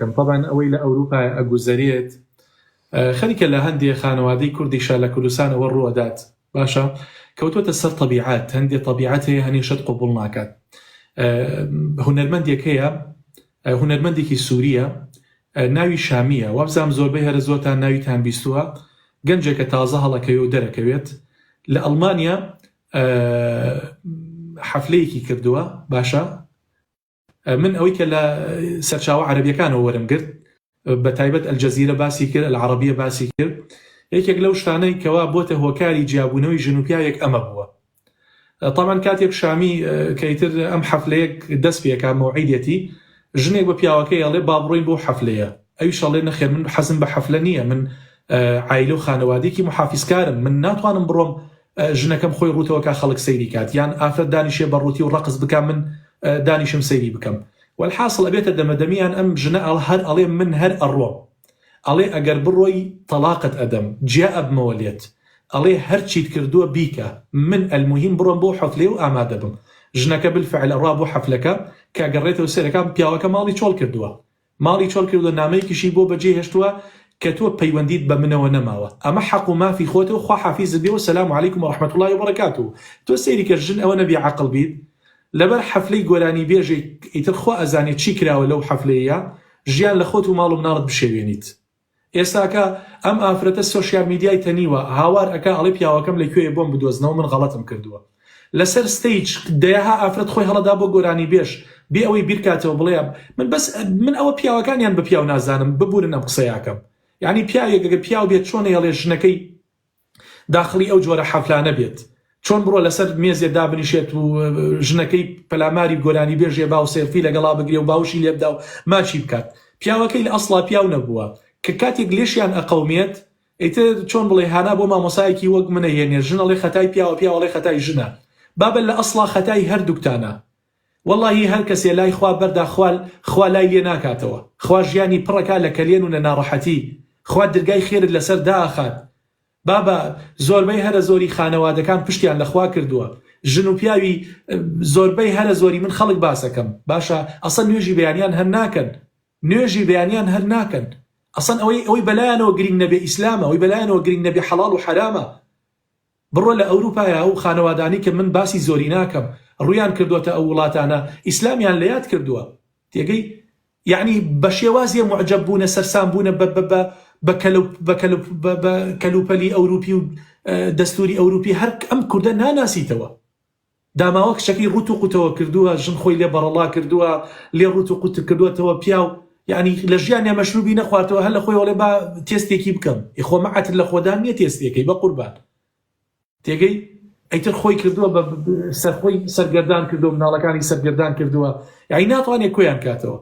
شتێکم تەبعەن ئەوەی لە ئەوروپایە ئەگوزەرێت خەریکە لە هەندێ خانەوادەی کوردیشا لە کوردستان ئەوە ڕووئەدات باشە کەوتۆتە سەر تەبیعەت هەندێ تەبیعەت هەیە هەنێ شت قبوڵ ناکات هونەرمەندێک هەیە هونەرمەندێکی سووریە ناوی شامیە وابزانم زۆربەی هەرە زۆرتان ناویتان بیستووە گەنجێکە تازە هەڵەکەوێ و دەرەکەوێت لە ئەڵمانیا حەفلەیەکی کردووە باشە من ئەوەی کە لە سەرچاوە عەرەبیەکانەوە وەرم گرت بە تایبەت ئەلجەزیرە باسی کرد العربیە باسی کرد یەکێک لەو شتانەی کەوا بۆتە هۆکاری جیابوونەوەی ژن و پیاوێک ئەمە بووە طبعا کاتێک شامی کە ئیتر ئەم حەفلەیەک دەست پێکا مەوعیدێتی ژنێک بە پیاوەکەی ئەڵێ با بڕۆین بۆ حەفلەیە ئەویش ئەڵێ نەخێر من حەزم بە حەفلە نییە من عایلە و خانەوادێکی محافیزکارم من ناتوانم بڕۆم ژنەکەم خۆی ڕووتەوە کا خەڵک سەیری کات یان ئافرەت دانیشێ بە ڕووتی و ڕەقس بکا من دانیشم سەیری بکەم وەلحاسڵ ئەبێتە دەمەدەمیان ئەم ژنە ئەڵ هەر ئەڵێ من هەر ئەڕۆم ئەڵێ ئەگەر بڕۆی تەڵاقت ئەدەم جیا ئەبمەوە لێت ئەڵێ هەر چیت کردووە بیکە من ئەلموهیم بڕۆم بۆ حەفلەی و ئامادە بم ژنەکە بالفعل ئەڕوا بۆ حەفلەکە کە گەڕێتەوە سەیرەکا پیاوەکە ماڵی چۆڵ کردووە ماڵی چۆڵ کردوە نامەیەکیشی بۆ بەجێ هێشتوە کە تۆ پەیوەندیت بە منەوە نەماوە ئەمە حەق و مافی خۆتە و خوا حافیزت بێ و سلام علیکم و رحمە اللە و بەرەکاتو تۆ سەیری کە ژن ئەوە نەبی عەقڵ بیت لەبەر حەفلەی گۆرانی بێژێک ئیتر خوا ئەزانێ چی کراوە لەو حەفلەیە ژیان لە خۆت و ماڵ و مناڵت بشێوێنیت. ئێستاکە ئەم ئافرەتە سۆشیال میدیای تەنیوە هاوار ئەکا ئەڵێ پیاوەکەم لە کوێیە بۆم بدۆزنەوە من غەڵەتم کردووە لەسەر stage دەیەها ئافرەت خۆی هەڵەدا بۆ گۆرانی بێژ بێ ئەوەی بیرکاتەوە بڵێ من بەس من ئەوە پیاوەکانیان بە پیاو نازانم ببورن ئەم قسەیاکەم یعنی پیاوێک ئەگەر پیاو بێت چۆن ئەیەڵێ ژنەکەی داخڵی ئەو جۆرە حەفلانە بێت چۆن بڕۆ لەسەر مێزێ دابنیشێت و ژنەکەی پەلاماری گۆرانی بێژێ با و سێلفی لەگەڵا بگرێ و باوشی لێبدا و ماچی بکات پیاوەکەی لە ئەسڵا پیاو نەبووە کە کاتێک لێشیان ئەقەومێت ئیتر چۆن بڵێ هانا بۆ مامۆسایەکی وەک منە هێنێ ژن ئەڵێ خەتای پیاوە پیاو ئەڵێ خەتای ژنە بابە لە ئەسڵا خەتای هەردووکتانە وەڵاهی هەر کەسێ لای خوا بەردا خوا خوا لای لێ ناکاتەوە خوا ژیانی پڕەکا لە کەلێن و لە ناڕەحەتی خوا درگای خێرت لەسەر دائەخات بابە زۆربەی هەرە زۆری خانەوادەکان پشتیان لە خوا کردووە ژن و پیاوی زۆربەی هەرە زۆری من خەڵک باسەکەم باشە ئەسەن نوێژی بەیانیان هەر ناکەن نوێژی بەیانیان هەر ناکەن ئەسەن ئەوەی ئەوەی بەلایانەوە گرینگ نەبێ ئیسلامە ئەوەی بەلایانەوە گرینگ نەبێ حەڵاڵ و حەرامە بڕۆ لە ئەوروپایا ئەو خانەوادانەی کە من باسی زۆری ناکەم ڕویان کردۆتە ئەو وڵاتانە ئیسلامیان لە یاد کردوە تێگەی یەعنی بە شێوازێ موعجەب بوونە سەرسام بوونە بە بە بە بە کەلو بە کەلو بە بە کەلوپەلی ئەوروپی و دەستوری ئەوروپی هەر ئەم کوردە ناناسیتەوە داماوە کچەکەی ڕوت و قوتەوە کردووە ژن خۆی لێ بەڕەڵا کردووە لێ ڕوت و قوت کردووەتەوە پیاو یعنی لە ژیانیا مەشروبی نەخوارتەوە هەر لە خۆی وەڵێ با تێستێکی بکەم ئی خۆ مەعەتر لە خۆدان نییە تێستێکەی بە قوربان تێگەی ئەیتر خۆی کردووە بە سەرخۆی سەرگەردان کردووە مناڵەکانی سەرگەردان کردووە یعنی ناتوانێت کۆیان کاتەوە.